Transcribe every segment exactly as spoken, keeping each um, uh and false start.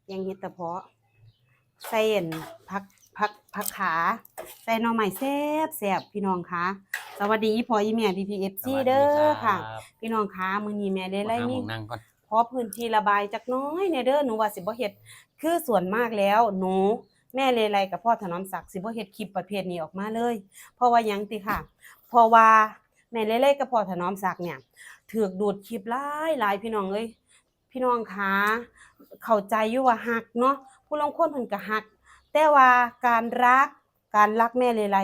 แกงเห็ดตะเภาะ ใส่อันผัก ผัก ผักขา ใส่หน่อไม้แซ่บๆ พี่น้องคะ สวัสดีอีพ่ออีแม่ พี่ๆ เอฟซี เด้อค่ะ พี่น้องคะ มื้อนี้แม่เลไล ขอหา มี หม่องนั่งก่อน ขอพื้นที่ระบายจักหน่อยแหน่เด้อ หนูว่าสิบ่เฮ็ด คือส่วนมากแล้วหนู แม่เลไลกับพ่อถนอมศักดิ์สิบ่เฮ็ดคลิปประเภทนี้ออกมาเลย เพราะว่าหยังติค่ะ เพราะว่าแม่เลไลกับพ่อถนอมศักดิ์เนี่ย ถูกดูดคลิปหลายๆ พี่น้องเอ้ย พี่น้องคะ เข้าใจอยู่ว่าฮักเนาะ ผู้ลางคนเพิ่นก็ฮัก แต่ว่าการรัก การรักแม่เลไล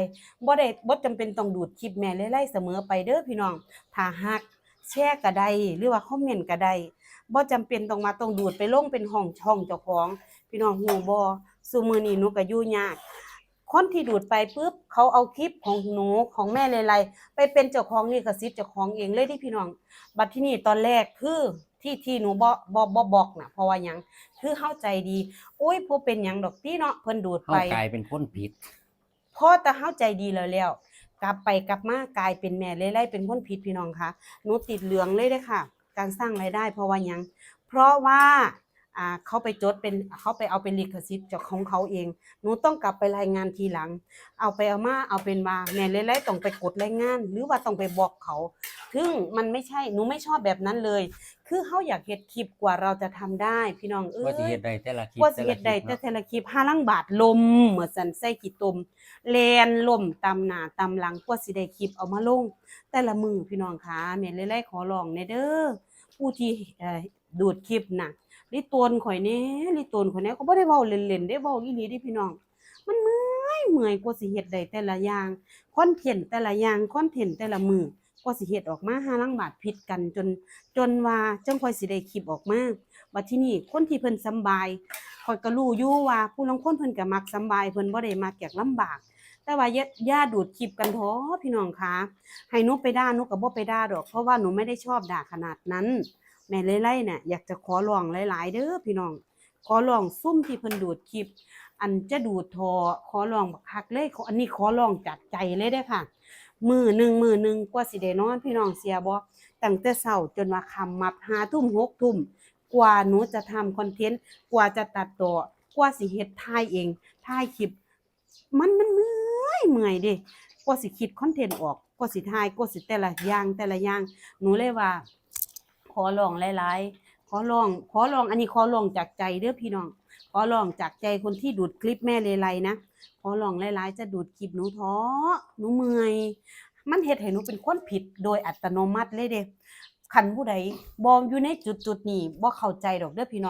บ่ได้ บ่จำเป็นต้องดูดคลิปแม่เลไลเสมอไปเด้อพี่น้อง ถ้าฮัก แชร์ก็ได้ หรือว่าคอมเมนต์ก็ได้ บ่จำเป็นต้องมาต้องดูดไปลงเป็นห้องช่องเจ้าของ พี่น้องฮู้บ่ ซุมื้อนี้หนูก็อยู่ยาก คนที่ดูดไปปุ๊บ เขาเอาคลิปของหนู ของแม่เลไล ไปเป็นเจ้าของลิขสิทธิ์เจ้าของเองเลยเด้พี่น้อง บัดทีนี้ตอนแรกคือที่ ที่หนูบ่ บ่ บ่บล็อกน่ะ เพราะว่าหยัง คือเฮาใจดี โอ้ย บ่เป็นหยังดอกติเนาะ เพิ่นดูดไป เฮากลายเป็นคนผิด พอแต่เฮาใจดีแล้วแล้ว กลับไปกลับมากลายเป็นแม่เลไลเป็นคนผิดพี่น้องคะ หนูติดเหลืองเลยเด้อค่ะ การสร้างรายได้ เพราะว่าหยัง เพราะว่า อ่า เขาไปจดเป็น เขาไปเอาเป็นลิขสิทธิ์จากของเขาเอง หนูต้องกลับไปรายงานทีหลัง เอาไปเอามา เอาเป็นว่าแม่เลไลต้องไปกดรายงาน หรือว่าต้องไปบล็อกเขา ซึ่งมันไม่ใช่ หนูไม่ชอบแบบนั้นเลย คือเฮาอยากเฮ็ดคลิปกว่าเราจะทำได้ พี่น้องเอ้ย กว่าสิเฮ็ดได้แต่ละคลิป กว่าสิเฮ็ดได้ แต่ละคลิปเนาะ แต่แต่ละคลิป หาลังบาดล่ม เหมือนสันไส้ขี้ตม แล่นล่มตำหน้าตำหลัง กว่าสิได้คลิปเอามาลง แต่ละมื้อพี่น้องคะ แม่เลไลขอร้องแหน่เด้อ ผู้ที่ เอ่อ ดูดคลิปน่ะ ลิโตนข่อยแหน่ ลิโตนข่อยแหน่ ก็บ่ได้เว้าเล่นๆเด้ เว้าอีหลีเด้พี่น้อง มันเมื่อย เมื่อย กว่าสิเฮ็ดได้แต่ละอย่าง คอนเทนต์แต่ละอย่าง คอนเทนต์แต่ละมื้อ กว่าสิเฮ็ดออกมา หาลังบาดผิดกัน จน จนว่าจั่งค่อยสิได้คลิปออกมา บัดทีนี้คนที่เพิ่นสำบาย ข้อยก็รู้อยู่ว่าผู้ลางคนเพิ่นก็มักสำบาย เพิ่นบ่ได้มักอยากลำบาก แต่ว่าอย่า อย่าดูดคลิปกันเถาะพี่น้องคะ ให้หนูไปด่า หนูก็บ่ไปด่าดอก เพราะว่าหนูไม่ได้ชอบด่าขนาดนั้น แม่เลไลเนี่ยอยากจะขอร้องหลายๆเด้อพี่น้อง ขอร้องซุมที่เพิ่นดูดคลิป อันจะดูดเถาะ ขอร้องบักคักเลย ขอ อันนี้ขอร้องจากใจเลยเด้อค่ะ มื้อหนึ่ง มื้อหนึ่งกว่าสิได้นอน พี่น้องเชื่อบ่ ตั้งแต่เช้าจนว่าค่ำมับ ห้าทุ่ม หกทุ่ม กว่าหนูจะทำคอนเทนต์ กว่าจะตัดต่อ กว่าสิเฮ็ดถ่ายเอง ถ่ายคลิป มัน มันเมื่อย เมื่อยเด้ กว่าสิคิดคอนเทนต์ออก กว่าสิถ่าย กว่าสิแต่ละอย่าง แต่ละอย่าง หนูเลยว่า ขอร้องหลายๆ ขอร้อง ขอร้อง อันนี้ขอร้องจากใจเด้อพี่น้อง ขอร้องจากใจคนที่ดูดคลิปแม่เลไลนะ ขอร้องหลายๆ จะดูดคลิปหนูเถาะ หนูเมื่อย มันเฮ็ดให้หนูเป็นคนผิดโดยอัตโนมัติเลยเด้ คันผู้ใดบ่อยู่ในจุดๆนี้ บ่เข้าใจดอกเด้อพี่น้อง